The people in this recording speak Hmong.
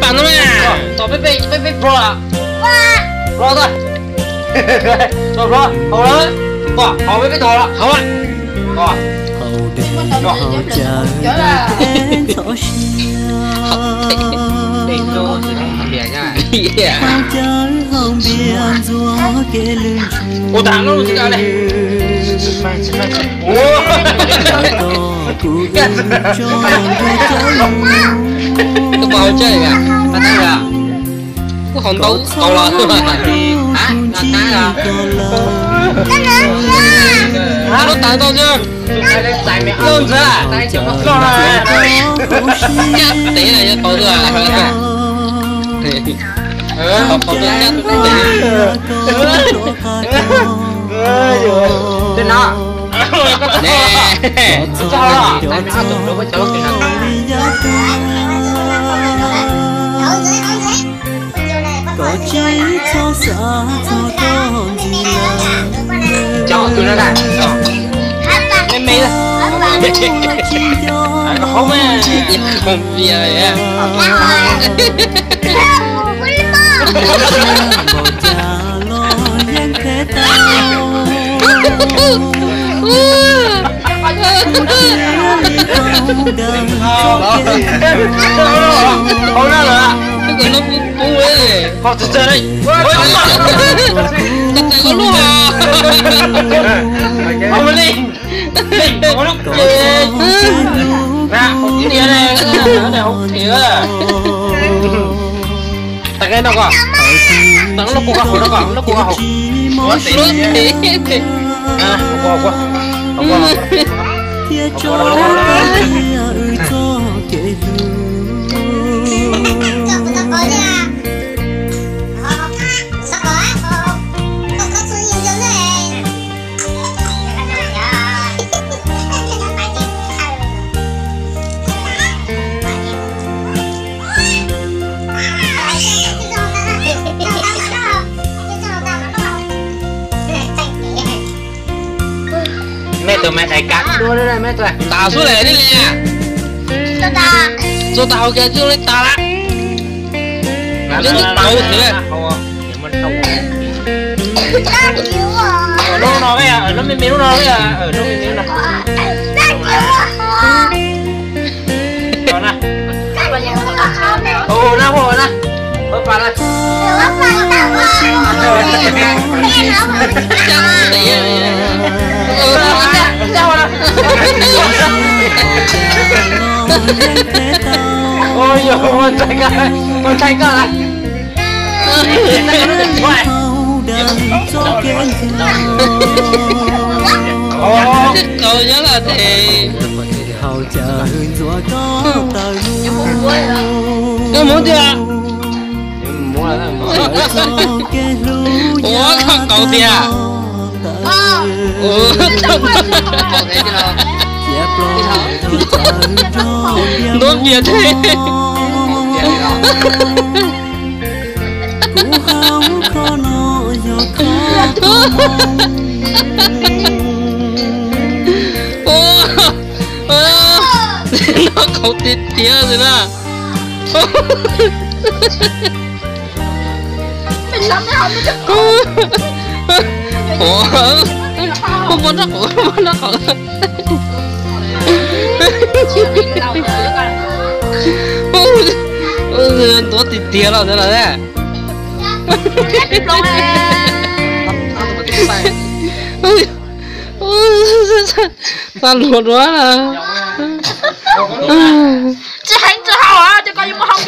Pam no mas. Tom peb peb peb peb plho lawm. Plho tag. Plho plho hauv lawm. Tom hauv peb peb tom lawm hauv. Ua tag lub tsis tau li. Ua. Koj pom hauv tsev li, pab tag los. Kuj qhov ntau tau los. Lub tas tau xwb. Lub ntxhab. Caj tev los yog tau xwb. Qhov tau caj tev. Tej no. Txog los. Koj tsis txhob xav txog koj ntxiv lawm. Cov tus no na. Me me. Koj tsis nco. Koj tsis nco. Npaum cas los yeej qheb tau. Kuv thiaj li tau dawm txoj kev hlub. Koj tsis txawj li. Koj tsis txawj li. Tag nqe no ko, tag lub kuv qab hauv no ko, lub kuv qab hauv. Lub tsev. Thiab tso tag wb txoj kev hlub. Mej tus me dais kav dua mej tus tas xub le li li. Txog tas hauv kiag tsis li tas lawm. Lub tau thiab. Lub no, lub me me lub no, lub me me no. Ua na, ua na, ua pa na. Ua yog, ua ntxhais koj, ua ntxhais koj. Qau nyob los tes. Koj muab tiag. Ua, koj qau tiag. Ntuav npias thiab. Kuv hauv kho no yog kho. Noj qau tiag tiag li na. Ua, muab noj qau, muab noj qau. Ntuav tiag tiag los ntawd los ne. Xa luag dua. Tsis heev tsis haum, ces koj yuav mus hau